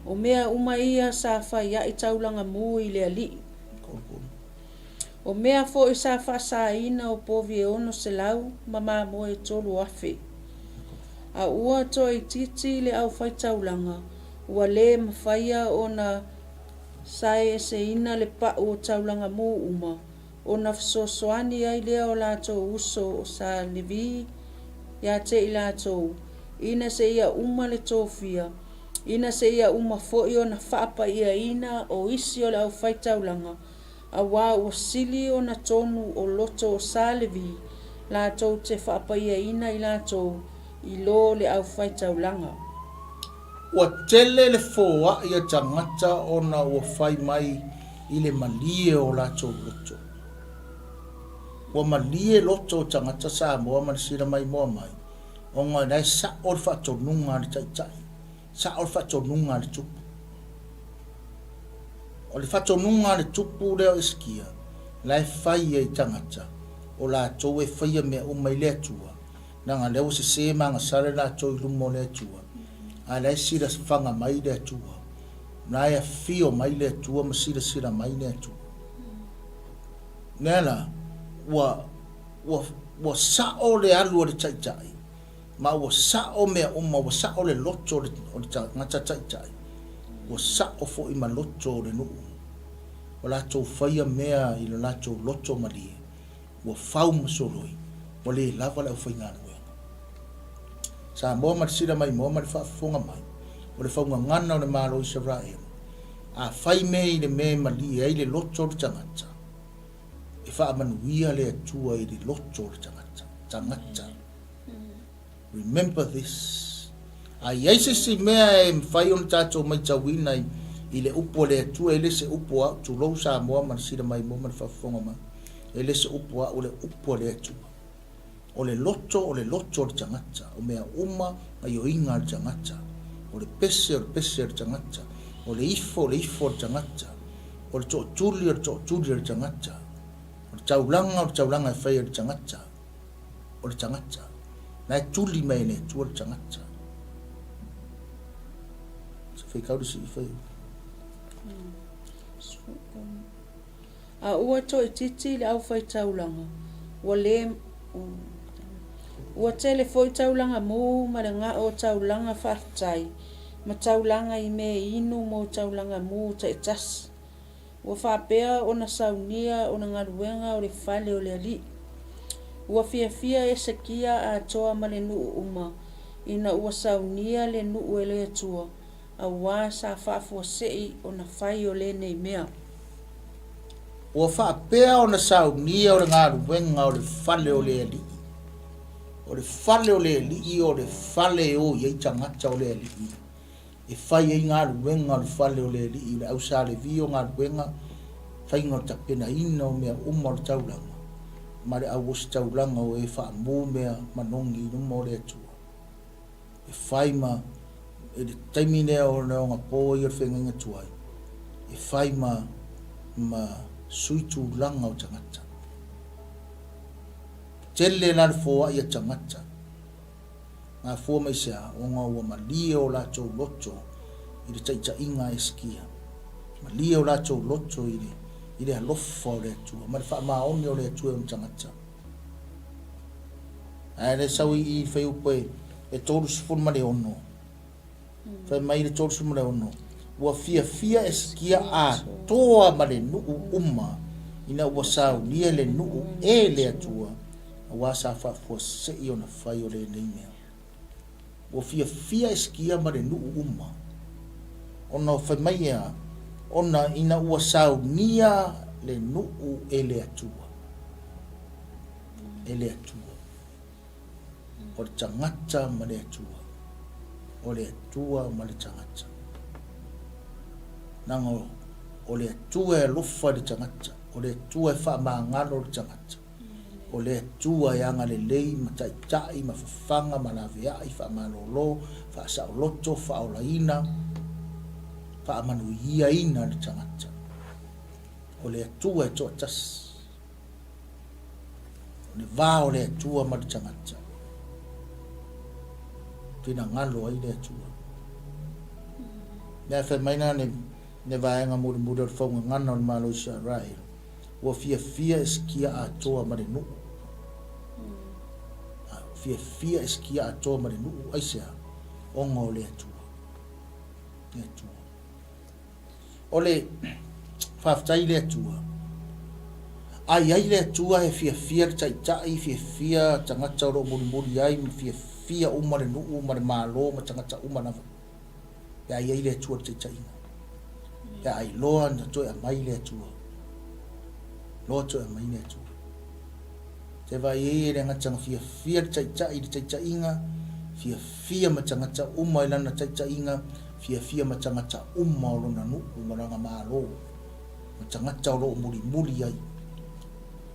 O mea uma ia sa faia'i taulaga mu i le Alii. O mea foi sa faasaina o povi e 600 ma mamoe e 3,000. A ua toaitiiti le aufaitaulaga, ua lē mafaia ona saeeseina le pa'u o taulaga mu uma, ona fesoasoani ai lea o latou uso o sa Levi ia te i latou, ina seia uma le tofia, ina seia uma foi ona faapaiaina o isi o le aufaitaulaga, auā ua sili ona tonu o loto o sa Levi latou te faapaiaina i latou i lo le aufaitaulaga. Ua tele le foai a tagata ona ua fai mai i le malie o latou loto. Ua malie loto o tagata Samoa ma le sila maimoa mai, ona la e sa'o le faatonuga a le Taitai, sa'o le faatonuga a le Tupu. O le faatonuga a le Tupu lea o Esekia, la e fai ai tagata o latou e faia mea uma i le Atua, leaga lea ua sese ma agasala latou i luma o le Atua, a la e silafaga mai le Atua. La e afio mai le Atua ma silasila mai le Atua. Lea la, ua, ua, ua sa'o le alu a le Taitai, ma ua sa'o mea uma, ua sa'o le loto o le, o le tagata taitai, ua sa'o foi ma loto o le nuu. Ua latou faia mea i lo latou loto malie, ua fau ma soloi, ua le lava le aufaigaluega. Samoa ma le sila maimoa ma le faafofoga mai, o le faugagana o le Malo o Isaraelu, a fai mea i le mea e malie ai le loto o le tagata, e faamanuia le Atua i le loto o le tagata. Tagata. Remember this. A i ai se isi mea e mafai ona tatou matauina i le upu a le Atua, e le se upu a au, tulou Samoa ma le sila maimoa ma le faafofoga mai, e le se upu a au, o le upu a le Atua. O le loto, o le loto o le tagata, o mea uma gaioiga a le tagata, o le pese, o le pese a le tagata, o le ifo, o le ifo a le tagata, o le tootuli, o le tootuli a le tagata, o le taulaga, o le taulaga e fai e le tagata, o le tagata. Na e tuli mai e le Atua le tagata. Se whaikau le sii whai. A ua toaitiiti le aufaitaulaga, ua lē Ua tele foi taulaga mū ma le ga'o o taulaga faafetai ma taulaga i mea inu mo taulaga mū taitasi. Ua faapea ona saunia o le galuega o le fale o le Alii. Ua fiafia Esekia atoa ma le nuu uma ina ua saunia le nuu e le Atua, auā sa faafuasei ona fai o lenei mea. Ua faapea ona saunia o le galuega o le fale o le Alii. O le fale o le Alii o le fale e o i ai tagata o le Alii. e fai ai galuega o le fale o le Alii, o le au Sa Levi o galuega, faiga o le tapenaina o mea uma o le taulaga, ma le au ositaulaga o e faamu mea manogi i luma o le Atua. E fai ma, i le taimi lea o le ogapo ia o le feagaiga tuai, e fai ma, ma sui tulaga o tagata. Tele la le foai a tagata. Mafua mai se a? Ona ua malie o latou loto i le taitaiga a Hesekia. Malie o latou loto i le, i le alofa o le Atua ma le faamaoni o le Atua i ona tagata. Ae le sau i i fuaiupu e, e 36. Fai mai le 36, Ua fiafia Hesekia atoa ma le nuu uma ina ua saunia le nuu e le Atua, aua sa faafuasei ona fai o lenei mea. Ua fiafia Hesekia ma le nuu uma, ona fai mai ea, ona ina ua saunia le nuu e le Atua. E le Atua. O le tagata ma le Atua. O le Atua ma le tagata. Leaga o le Atua e alofa i le tagata, o le Atua e faamagalo le tagata, o le Atua e agalelei ma taitai ma fafaga ma laveai, faamalolo, faasaoloto, faaolaina, faamanuiaina le tagata. O le Atua e toatasi. O le va o le Atua ma le tagata. Finagalo ai le Atua. Mea fai mai na ne, ne vaega mulimuli o le faugagana o le Malo Israel. Ua fiafia Hesekia atoa ma le nuu. Fiafia Hesekia atoa ma le nuu aisea? Ona o le Atua. Le Atua. O le faafetai i le Atua. A i ai le Atua e fiafia le taitai, fiafia tagata o lo o mulimuli ai, ma fiafia uma le nuu ma le Malo ma tagata uma lava. Pe a i ai le Atua i le taitaiga. Pe a iloa na toe aumai le Atua. Loa toe aumai le Atua. Te vaai ai e le gata na fiafia le taitai i le taitaiga, fiafia ma tagata uma i lana taitaiga, fiafia ma tagata uma o lona nuu ma lana Malo, ma tagata o lo o mulimuli ai.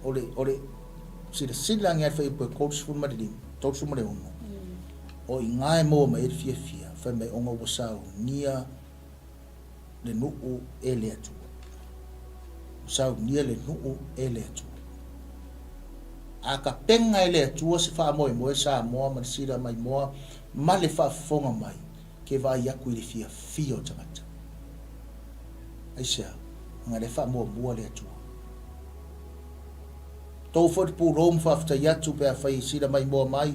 O le, o le silasila ane a le fuaiupu e 35, 36, o i ina e maua mai ai le fiafia, fai mai ona ua saunia le nuu e le Atua. Ua saunia le nuu e le Atua. A tapena e le Atua se faamoemoe Samoa ma le sila maimoa ma le faafofoga mai, ke vaai aku i le fiafia o tagata. Aisea? Leaga lea e faamuamua le Atua. Tou foi le pulou ma faafetai atu pe afai e sila maimoa mai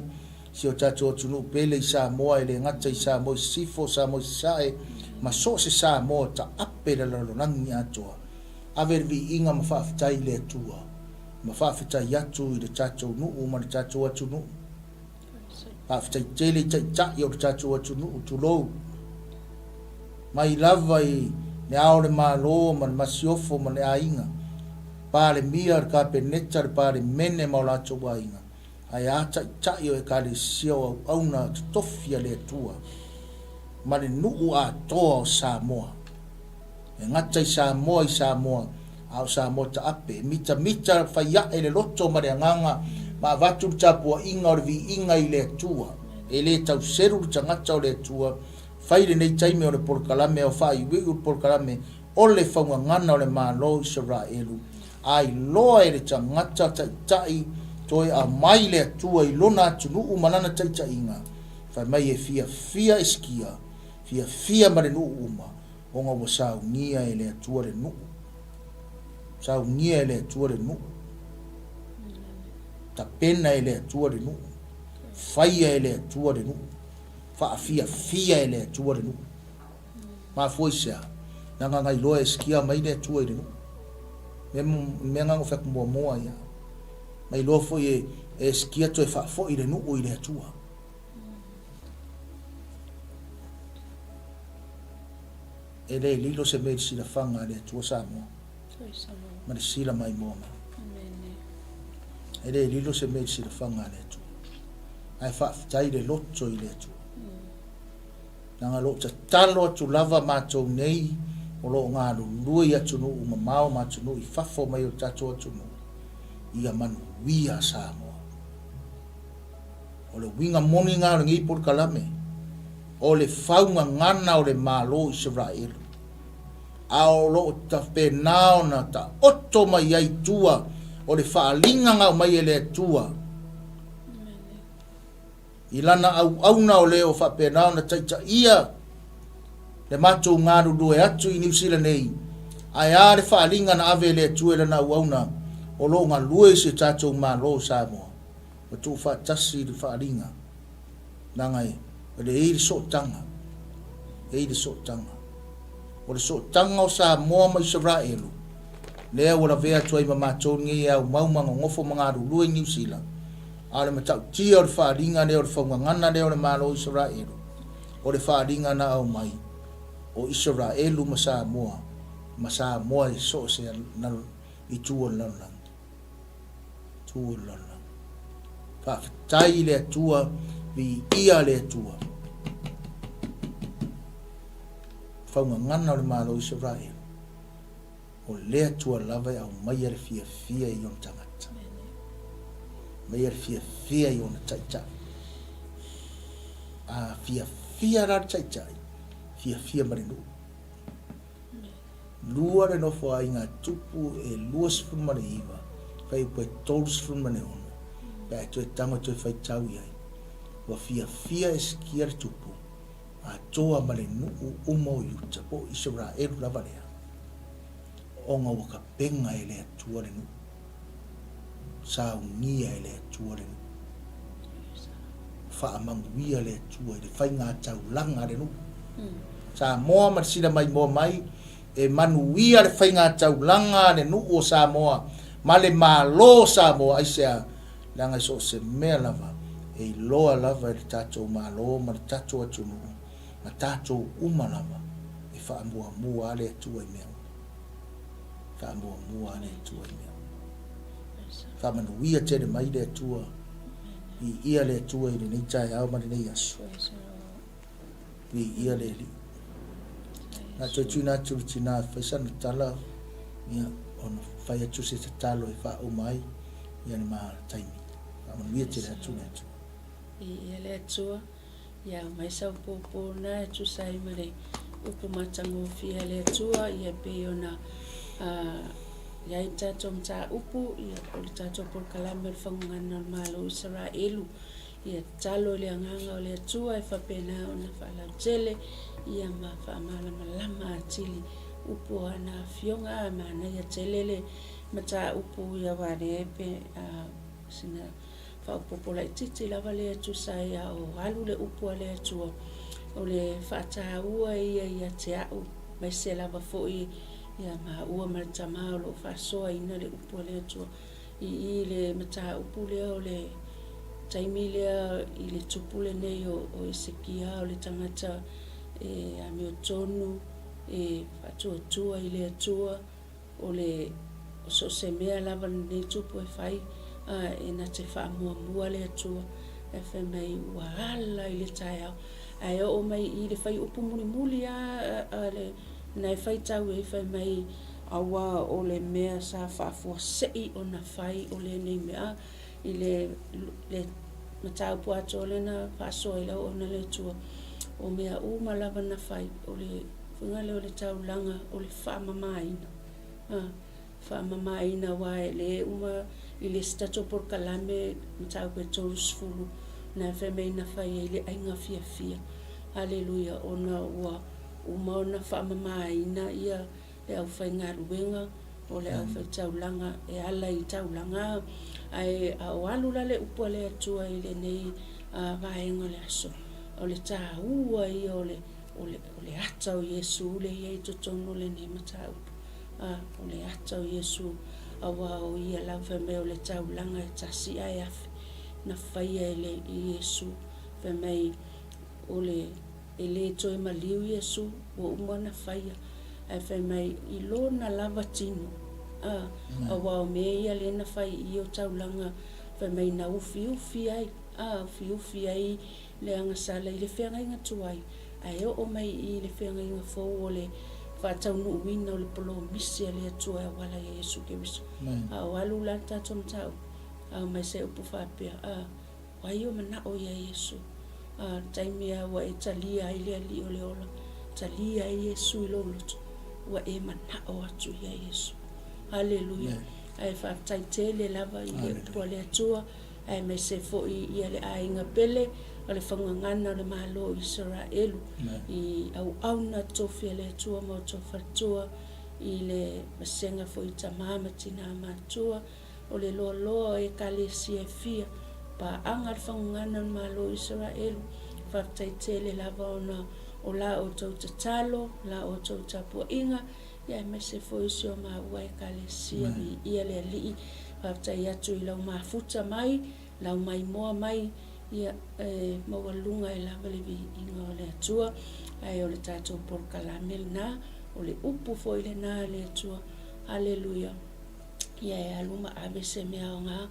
si o tatou atunuu pele i Samoa e le gata i Samoa i Sisifo, Samoa i Sasae ma so o se Samoa taape i le lalolagi atoa. Ave le viiga ma faafetai i le Atua ma faafetai atu i le tatou nuu ma le tatou atunuu. Faafetai tele i taitai o le tatou atunuu, tulou. Mai lava i le Ao o le Malo ma le Masiofo ma le aiga, Palemia, le Kapeneta, le Palemene ma o latou aiga, ae a taitai o Ekalesia o auauna totofi a le Atua ma le nuu atoa o Samoa. E gata i Samoa i Samoa, a o Samoa taape. E mitamita fai ae le loto ma le agaga ma avatu le tapuaiga o le viiga i le Atua. E le tau selu le tagata o le Atua. Fai lenei taimi o le polokalame ao faaiuiu le polokalame o le faugagana o le Malo o Isaraelu, a iloa e le tagata taitai toe aumai le Atua i lona atunuu ma lana taitaiga, fai mai e fiafia Hesekia, fiafia ma le nuu uma, ona ua saunia e le Atua le nuu. Saunia e le Atua le nuu. Tapena e le Atua le nuu. Faia e le Atua le nuu. Faafiafia e le Atua le nuu. Mafua i se a? Leaga na iloa e Hesekia mai le Atua i le nuu. Mea mea na na fai atu muamua ia. Na iloa foi e Hesekia toe faafoi le nuu i le Atua. E le lilo se mea i le silafaga a le Atua Samoa ma le sila maimoa mai. E le lilo se mea i le silafaga a le Atua. Ae faafetai le loto i le Atua. Leaga o lo o tatalo atu lava matou nei o lo o galulue i atunuu mamao ma atunuu i fafo mai o le tatou atunuu, ia manuia Samoa. O le uiga moni lena o lenei polokalame, o le faugagana o le Malo o Isaraelu, a o lo o faapena ona taoto mai ai i tua o le faaaliga na aumai e le Atua i Lana auauna o le o faapena ona taitaia le matou galulue atu i Niu Sila nei, ae a le faaaliga na ave e le Atua i Lana auauna o lo o galue i si o tatou Malo o Samoa. Ua tuufaatasi le faaaliga, leaga e i ai le sootaga, e i ai le sootaga. O le sootaga o Samoa ma Isaraelu, lea ua lavea atu ai ma matou lenei e aumau ma nonofo ma galulue i Niu Sila, a o le matautia o le faaaliga lea o le faugagana lea o le Malo o Isaraelu, o le faaaliga na aumai o Isaraelu ma Samoa, ma Samoa i so o se itu o le lalolagi. Tu o le lalolagi. Faafetai i le Atua, viia le Atua. Faugagana o le Malo o Isaraelu, o le Atua lava e aumaia le fiafia i ona tagata. Aumaia le fiafia i ona taitai. A fiafia la le taitai, fiafia ma le nuu. 2 le nofoaiga a Tupu e 29, fuaiupu e 36, pe a e toe tago e toe faitau i ai. Ua fiafia Esekia le tupu, atoa ma le nuu uma o Iuta, po o Isaraelu lava lea, ona ua tapena e le Atua le nuu, saunia e le Atua le nuu, faamanuia le Atua i le faiga taulaga a le nuu. Samoa ma le sila maimoa mai, e manuia le faiga taulaga a le nuu o Samoa ma le Malo o Samoa. Aisea? Leaga i so o se mea lava, e iloa lava e le tatou Malo ma le tatou atunuu ma tatou uma lava, e faamuamua lava le Atua i mea uma. Faamuamua lava le Atua i mea uma. Faamanuia tele mai le Atua, viia le Atua i lenei taeao ma lenei aso. Viia le Alii. Na toe tuuina atu le tina e fai sana tala, ia, ona fai atu se tatalo e faauma ai ia le ma taimi. Faamanuia tele atu le Atua. Viia le Atua. Ia aumai sau pōpō na e tusa ai ma le upu matagofie a le Atua, ia pei ona i ai le tatou mataupu, ia o le tatou polokalame o le Fagogana o le Malo o Isaraelu. Ia tatalo i le Agaga o le Atua e faapena ona faalautele ia ma faamalamalama atili upu o ana afioga. A manaia tele le mataupu ia aua lea pe sina faaopoopo laitiiti lava lea e tusa ai a o alu le upu a le Atua, o le faataua ia ia te a'u aemaise lava foi ia maua ma le tama o lo o faasoaina le upu a le Atua i i le mataupu lea o le taimi lea i le tupu lenei o Esekia o le tagata e amiotonu e faatuatua i le Atua. O le o so o se mea lava lenei tupu e fai, a e na te faamuamua le Atua. Ae fai mai ua ala i le taeao. Ae oo mai i le fuaiupu mulimuli a a le na e faitau ai fai mai aua o le mea sa faafuasei ona fai o lenei mea i le le mataupu atoa lea na faasoa ai le auauna a le Atua. O mea uma lava na fai o le Uiga lea o le taulaga o le faamamaina. A, faamamaina aua e le uma i le isi tatou polokalame mataupu e 30 na fai mai na fai ai le aiga fiafia. Aleluia ona ua uma ona faamamaina ia le aufaigaluega o le aufaitaulaga e ala i taulaga ae a o alu la le upu a le Atua i lenei vaega o le aso o le taua ia o le O le, o le ata o Iesu lea e i ai i totonu o lenei mataupu. A, o le ata o Iesu, aua o Ia lava fai mai o le taulaga e tasi ae afe, na faia e le Iesu. Fai mai, o le, e le toe maliu Iesu, ua uma ona faia. Ae fai mai, i lona lava tino, a, aua o mea ia lea na fai i i o taulaga, fai mai na ufiufi ai, a, ufiufi ai le agasala i le feagaiga tuai. Ae oo mai i le feagaiga fou o le faataunuuina o le polomisi a le Atua e auala ia Iesu Keriso. A o alu la le tatou mataupu, a omai se upu faapea, a, o ai o manao ia Iesu? A, le taimi a ua e talia ai le Alii o le ola, talia ai Iesu i lou loto, ua e manao atu ia Iesu. Aleluia. Ae faafetai tele lava i le upu a le Atua. Aemaise foi ia le aiga pele o le faugagana o le Malo o Isaraelu i auauna tofi a le Atua ma outou faletua i le vasega foi i tama ma tina matua o le loaloa o Ekalesia e fia paaga le faugagana o le Malo o Isaraelu. Faafetai tele lava ona o la outou tatalo, la outou tapuaiga Ia aemaise foi si o maua Ekalesia, viia le Alii. Faafetai atu i lau mafuta mai, lau maimoa mai, ia e maualuga ai lava le viiga o le Atua. Ae o le tatou polokalame lena, o le upu foi lena a le Atua. Aleluia. Ia e alu ma ave se mea aoga,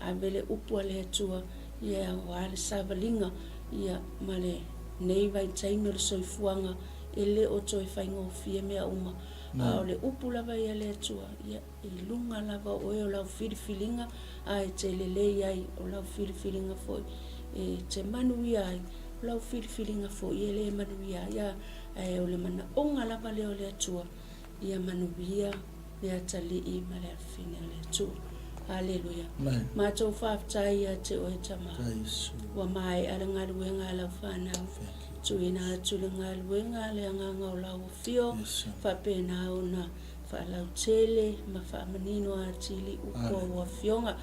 ave le upu a le Atua, ia aua le savaliga, ia ma lenei vaitaimi o le soifuaga. E le o toe faigofie mea uma, a o le upu lava ia le Atua, ia, i luga lava o oe o lau filifiliga, a e te lelei ai, o lau filifiliga foi e te manuia ai, o lau filifiliga foi e le manuia ai, a, ae o le manaoga lava lea o le Atua, ia manuia le atalii ma le afafine o le Atua. Aleluia. Matou faafetai ia te oe Tama. Ua maea le galuega a lau fanau. Tuuina atu le galuega a le Agaga o lau Afio, faapena ona faalautele ma faamanino atili upu a ua Afioga.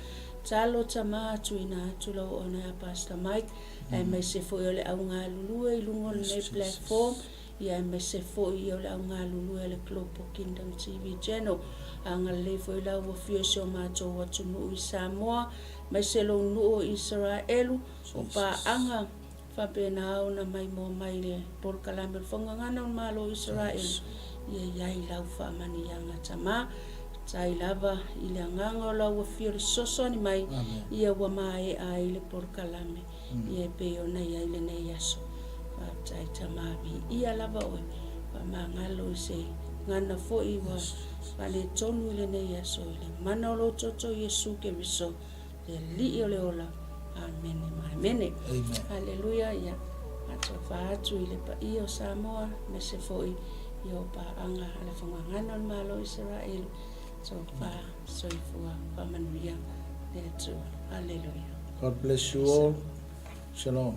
Talo Tama, tuuina atu lau auauna ia Pastor Mike, aemaise foi o le au galulue i luga o lenei platform, ia aemaise foi o le au galulue a le Global Kingdom TV Channel. Agalelei foi lau Afio i si o matou atunuu i Samoa, aemaise lou nuu o Isaraelu, o paaga Faapena ona maimoa mai le polokalame o le Faugagana o le Malo o Isaraelu, ia i ai lau faamanuiaga Tama. Faafetai lava i le agaga o lau afio i le fesoasoani mai, ia ua maea ai le polokalame, ia e pei ona i ai lenei aso. Faafetai Tama, viia lava oe, faamagalo i se gana foi ua faaletonu i lenei aso, i le mana o lou toto Iesu Keriso. Le Alii o le ola. Amene ma amene. Amen. Haleluia. Ia faatofa atu i le paia o Samoa, aemaise foi ia o paaga a le Fagagana o le Malo o Isaraelu. Tofa soifua faamanuia le Atua. Haleluia. God bless you all. Shalom.